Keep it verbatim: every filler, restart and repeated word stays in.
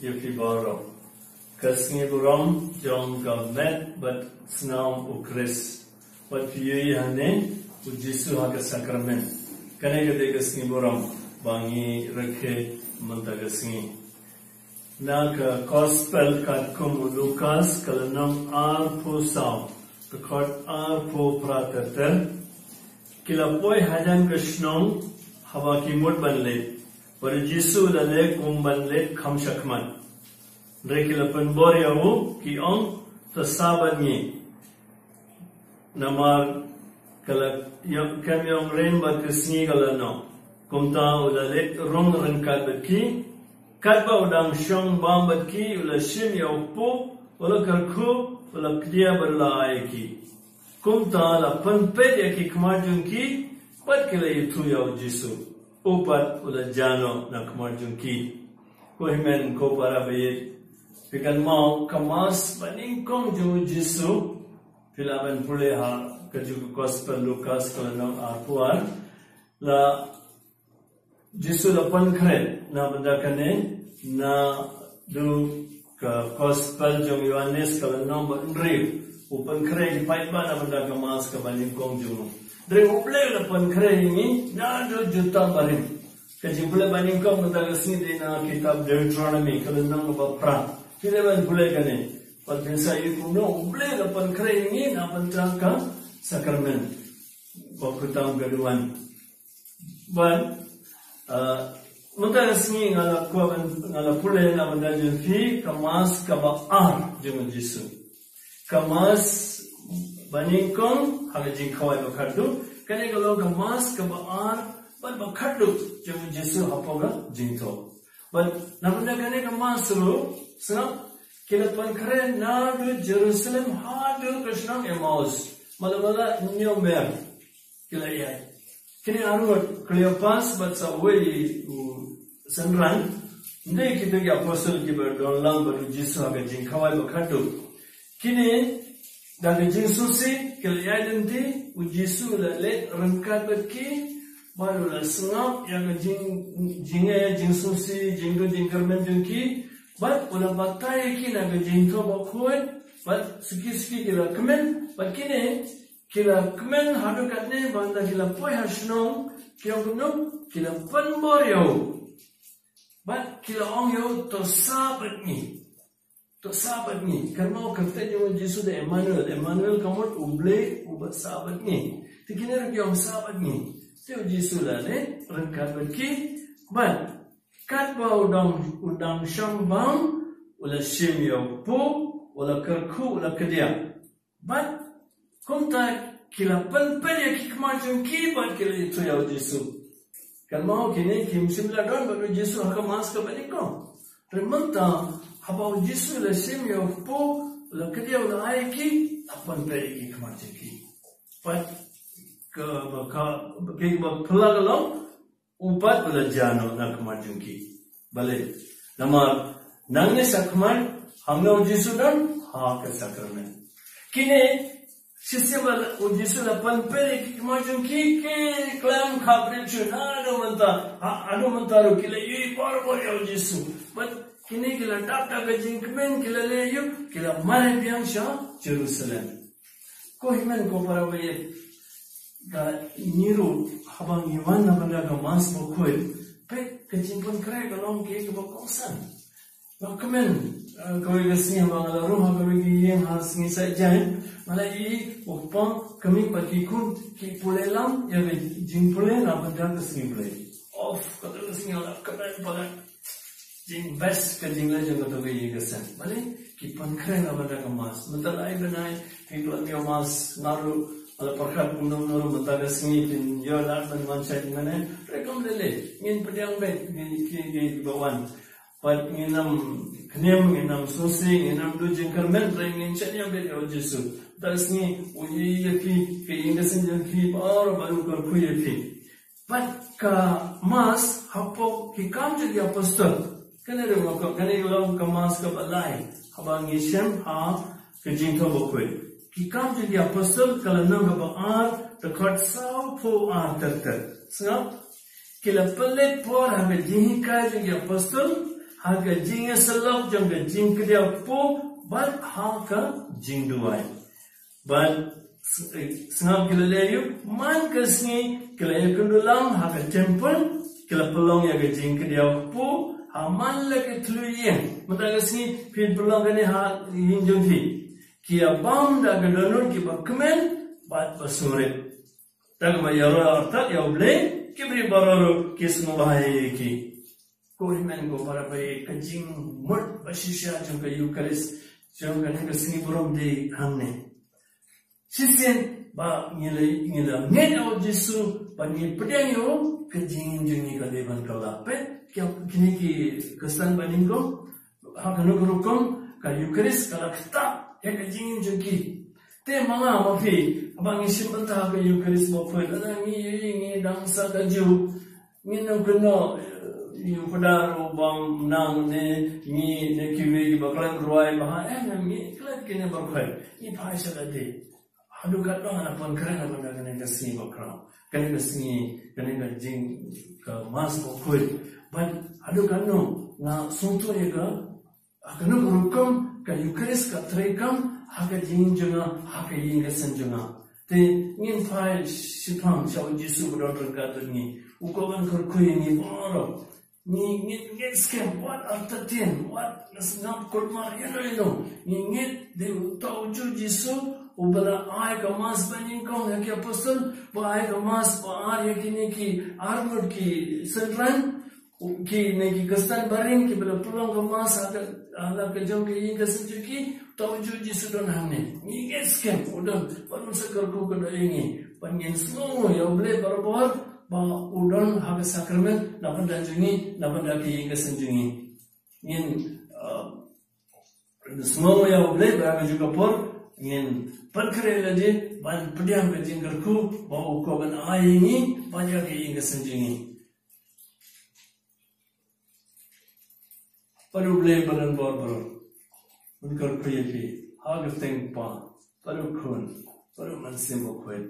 Ïa phi baroh. Ka sngi burom jong ka met bad snam u Khrist. Bad phi ïohi hangne u Jisu ha ka sakramen. Kane ka dei ka sngi burom ba ngi rakhe mynta ka sngi. Na ka Gospel katkum u Lukas ka lynnong arphew saw, ka dkhot arphew phra ter ter. Ki la poi hajan ka shnong haba ki mut ban leit. Bad u Jisu u la leh kum ban leit kham shakhmat. Hynrei ki la pynbor ïa u, ki ong, to sah bad ngi. Namar ka la ïa-, kem ïong rim bad ka sngi ka la noh. Kumta u la leit rung ryngkat bad ki. Katba u dang shong bam bad ki, u la shim ïa u kpu, u la kyrkhu, u la kdiah bad u la ai ïa ki. Kumta la pynpeit ïa ki khmat jong ki, bad ki la ïathuh ïa u Jisu. U pat u la jah noh na khmat jong ki. Ko hynmen ko para baieit, phi kynmaw ka Mass banyngkong jong u Jisu. Phi lah ban pule ha kajuh ka Gospel Lukas ka lynnong arphew ar. La Jisu la pynkhreh na bynta kane, naduh ka Gospel jong Ïoannis ka lynnong ba hynriew. U pynkhreh paidbah na bynta ka Mass kaba nyngkong jong u. Hynrei U Blei u la pynkhreh ïa ngi naduh jutang barim. Ka jingpule banyngkong mynta ka sngi dei na kitab Deuteronomi ka lynnong kaba phra. Phi lah ban pule kane. Bad phin sa ïohi kumno U Blei u la pynkhreh ïa ngi na bynta ka sakramen bakhuid tam ka duwan. Bad, uh, mynta ka sngi nga la kwah ban, nga la pule na bynta jong phi ka Mass kaba ar jong u Jisu. Ka Mass banyngkong ha ka jingkhawai ba khatduh, kane ka long ka Mass kaba ar bad ba khatduh jong u Jisu hapoh ka jingthoh. Bad na bynta kane ka Mass ruh, sngap, ki la pynkhreh naduh Jerusalem haduh ka shnong Emmaus. Mala mala hynñiew mer ki la ïaid. Kine ar ngut, Kleopas bad sa uwei u synran, ym dei kita ki apostol kiba don lang bad u Jisu ha ka jingkhawai ba khatduh. Kine da ka jingsngewsih ki la ïaid lynti, u Jisu u la leit ryngkat bad ki, bad u la sngap ïa ka jing, jing, eh, jingsngewsih, jingduh jingkyrmen jong ki, bad u la batai ïa ki na ka jingthoh bakhuid, bad suki suki ki la kmen, bad kine ki la kmen haduh katne ba ynda ki la poi ha shnong, ki ong kumno, ki la pynbor ïa u. Bad ki la ong ïa u, to sah bad ngi. To sah bad ngi. Kynmaw ka kyrteng jong u Jisu dei Emmanuel. Emmanuel ka mut U Blei uba sah bad ngi. Te kine ruh ki ong sah bad ngi. Te u Jisu la leit ryngkat bad ki. Bad katba u dang, u dang shong bam, u la shim ïa u kpu, u la kyrkhu, u la kdiah. Bad kumta ki la pynpeit ïa ki khmat jong ki bad ki la ïathuh ïa u Jisu. Kynmaw kine kim shym la don bad u Jisu ha ka Mass kaba nyngkong. Hynrei mynta haba u Jisu u la shim ïa u kpu, u la kdiah, u la ai ïa ki, la pynpeit ïa ki khmat jong ki. Bad kaba ka, kaba phylla ka long, u pat u la jah noh na khmat jong ki. Balei? Namar nangne shakhmat hangno u Jisu don? Ha ka sakramen. Kine shisien ba u Jisu la pynpeit ïa ki khmat jong ki, ki khlem khapbriew shuh. Haduh mynta, ha, haduh mynta ruh ki la ïohi baroh baroh ïa u Jisu. Bad kine ki la dap da ka jingkmen, ki la leh aïu, ki la mareh biang sha Jerusalem. Ko hynmen ko para baieit, ka ngi ruh haba ngi wan na bynta ka Mass bakhuid, peit ka jingpynkhreh ka long kaei kaba kongsan. Nga kmen, eh, kawei ka sngi haba nga la rung ha kawei ka ïing ha Sngi Saitjaiñ, nga la ïohi u kpa, ka mei bad ki khun ki pule lang ïa ka jingpule na bynta ka sngi Blei. Of, kato ka sngi nga la kmen palat. Jing best ka jingleh jong kato ka ïing ka sem. Balei? Ki pynkhreh na bynta ka Mass. Mynta lai bnai ki khlem ïoh Mass, nga ruh nga la pyrkhat kumno kumno ruh mynta ka sngi kin ïoh lad ban wan shait mane. Hynrei kam lei lei, ngin pdiang beit, ngin ki, ki, kiba wan. Bad ngin ym khñium, ngin ym sngewsih, ngin ym duh jingkyrmen, hynrei ngin shaniah beit ïa u Jisu. Mynta ka sngi u ïohi ïa phi, ka ïing ka sem jong phi, baroh ba u kyrkhu ïa phi. Bad ka Mass hapoh Ki Kam jong ki Apostol. Kane ruh nga kwah, kane ka long ka Mass kaba lai haba ngi shem ha ka jingthoh bakhuid. Ki Kam jong ki Apostol ka lynnong kaba ar, dkhot sawphew ar ter ter. Sngap. Ki la pynleit por ha ka jinghikai jong ki apostol, ha ka jingïasyllok jong ka jingkdiaw kpu bad ha ka jingduwai. Bad sngap ki la leh ïa u, man ka sngi ki la ïakynduh lang ha ka temple, ki la pynlong ïa ka jingkdiaw kpu ha man la ki thlu ïing. Mynta ka sngi phin pynlong kane ha ïing jong phi. Ki ïa bam da ka dohnud kiba kmen bad ba sngewrit. Da kaba ïaroh artat ïa U Blei, ki briew baroh ruh ki sngewbha ïa ki. Ko hynmen ko para, ba ka jingmut ba shisha jong ka Eucharist, jong kane ka sngi burom dei hangne. Shisien ba ngi la, ngi la ngeit ïa U Jisu, ba ngi pdiang ïa u, ka jingim jong ngi ka dei ban kylla. Peit, kine ki Khristan ba nyngkong, ha kano ka rukom ka Eucharist ka la ktah ïa ka jingim jong ki. Te ma nga ma phi, ba ngi shim bynta ha ka Eucharist bakhuid, lada ngi ïohi ngi dang sah kajuh, ngin ym kynnoh, eh, ïa u Phadar u bym nang ne ngi ne kiwei kiba khlem rwai bha, eh, ngi klet kine baroh, ngi phai sha lade. Haduh katno nga la pynkhreh na bynta kane ka sngi bakhraw, kane ka sngi, kane ka jing, ka Mass bakhuid. Bad haduh katno nga sngewthuh ïa ka, ha kano ka rukom ka Eucharist ka treikam ha ka jingim jong nga, ha ka ïing ka sem jong nga. Te ngin phai shiphang sha U Jisu ba don ryngkat bad ngi. U kwah ban kyrkhu ïa ngi baroh. Ngi ngeit, ngeit skhem wat artatien, wat la sngap kulmar ïano ïano. Ngi ngeit dei uta ujuh Jisu uba la ai ka Mass ba nyngkong ïa ki apostol, ba ai ka Mass ba ar ïa kine ki arngut ki synran, kine ki Khristan barim kiba la pynlong ka Mass ha ka, ha la ka jong ka ïing ka sem jong ki, uta ujuh Jisu don hangne. Ngi ngeit skhem u don, bad un sa kyrkhu kyrdoh ïa ngi. Bad ngin sngew ïa U Blei barabor, ba u don ha ka sakramen na bynta jong ngi, na bynta ka ïing ka sem jong ngi. Ngin, uh, sngew ïa U Blei ba ha kajuh ka por ngin pynkhreh lade ban pdiang ka jingkyrkhu ba u kwah ban ai ïa ngi bad ïa ka ïing ka sem jong ngi. Bad U Blei ba don bor baroh un kyrkhu ïa phi ha ka kyrteng U Kpa bad U Khun bad U Mynsiem Bakhuid.